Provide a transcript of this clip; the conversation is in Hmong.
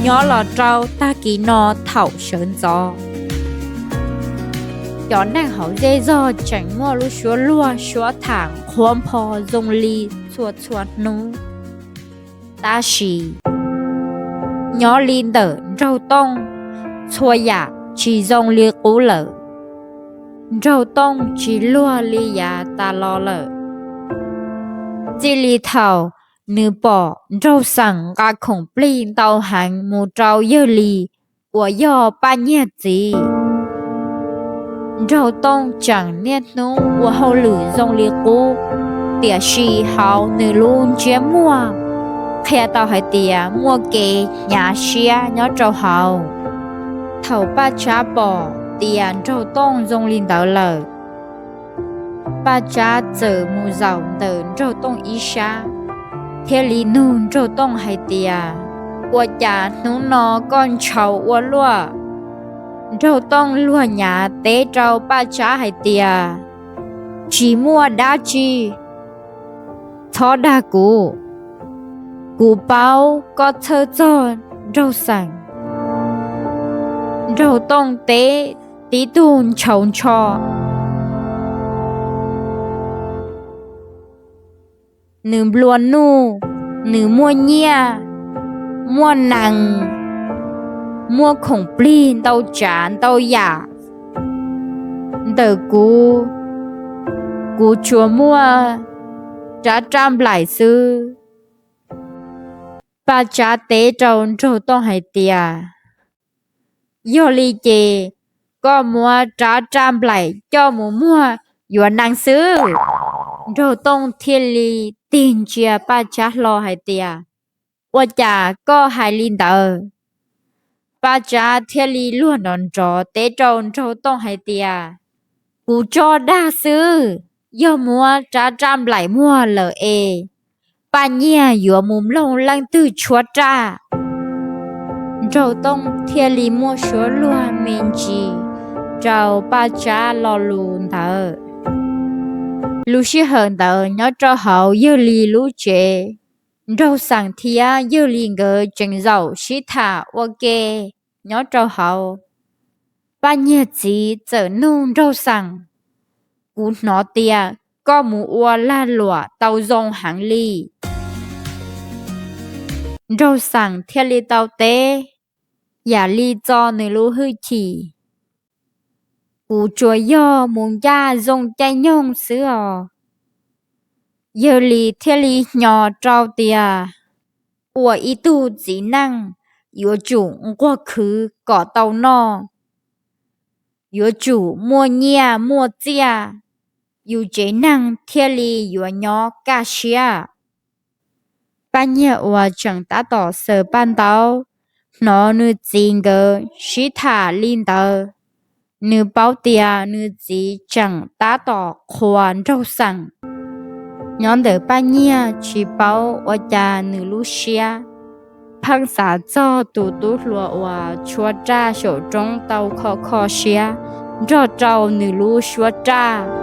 nyob los rau tag kis no thaum sawv ntxov. Cov neeg hauv zej zog tseem muaj lub suab luag suab tham qhuav npho zoo li txhua txhua hnub. Tab sis nyob li ntawm Nraug Tooj, txhua yam tsis zoo li qub lawm. Nraug Tooj tsis luag li yav tas los lawm. Txij li thaum nws pom Nraug Xeem nqa khoom plig ntau heev mus rau Yawg Lis uas yog Paj Nyiag txiv, Nraug Tooj tseem niaj hnub ua hauj lwm zoo li qub, tiam sis hauv nws lub ntsiab muag qhia tau hais tias muaj kev hnyav siab nyob rau hauv. Thaum Paj Tsab pom tias Nraug Tooj zoo li ntawd lawm, Paj Tsab txawm mus zaum ntawm Nraug Tooj ib sab, thiaj li nug Nraug Tooj hais tias, Ua cas hnub no koj ntshaus ua luaj? Nraug Tooj luag nyav teb rau Paj Tsab hais tias, Tsis muaj dab tsi, txhob dag kuv. Kuv paub koj txhawj txog Nraug Xeem. Nraug Tooj teb tib tug ntshaus ntsho. Nws nplua nuj, nws muaj nyiaj, muaj nees, muaj khoom plig ntau tsav ntau yam. Ntawm kuv, kuv tsuas muaj rab raj nplaim xwb. Paj Tsab teb rau Nraug Tooj hais tias, Yog li ces koj muab rab raj nplaim coj mus muag yuav nees xwb. Nraug Tooj thiaj li tig ntsia Paj Tsab hlo hais tias, Ua cas koj hais li ntawd? Paj Tsab thiaj li luag nrov nrov teb rau Nraug Tooj hais tias, Kuv tso dag xwb, yog muab rab raj nplaim muag lawm es Paj Nyiag yuav mus mloog leej twg tshuab raj. Nraug Tooj thiaj li muaj suab luag me ntsis rau Paj Tsab lo lus ntawd. Lub sij hawm ntawd nyob rau hauv Yawg Lis lub tsev, Nraug Xeem thiab Yawg Lis nkawd tseem zaum sib tham ua ke nyob rau hauv. Paj Nyiag txiv txawm nug Nraug Xeem, Kuv hnov tias koj mus ua lag luam tau zoo heev li. Nraug Xeem thiaj li tau teb, yam li txo nws lub hwj chim, Kuv tsuas yog mus ncaj zoo caij nyoog xwb os. Yawg Lis thiaj li hnyo rau tias, Ua ib tug txiv neej yuav tsum nquag khwv kom tau noj, yuav tsum muaj nyiaj muaj txiaj, yus tsev neeg thiaj li yuav nyob kaj siab. Paj Nyiag uas tseem tab tom xaws paj ntaub, hnov nws txiv nkawd sib tham li ntawd, nws paub tias nws txiv tseem tab tom qhuas Nraug Xeem. Nyob ntawm Paj Nyiag tsis paub ua cas nws lub siab pheej xav txog tus tub hluas uas tshuab raj saum roob tau kho kho siab nrog rau nws lub suab raj.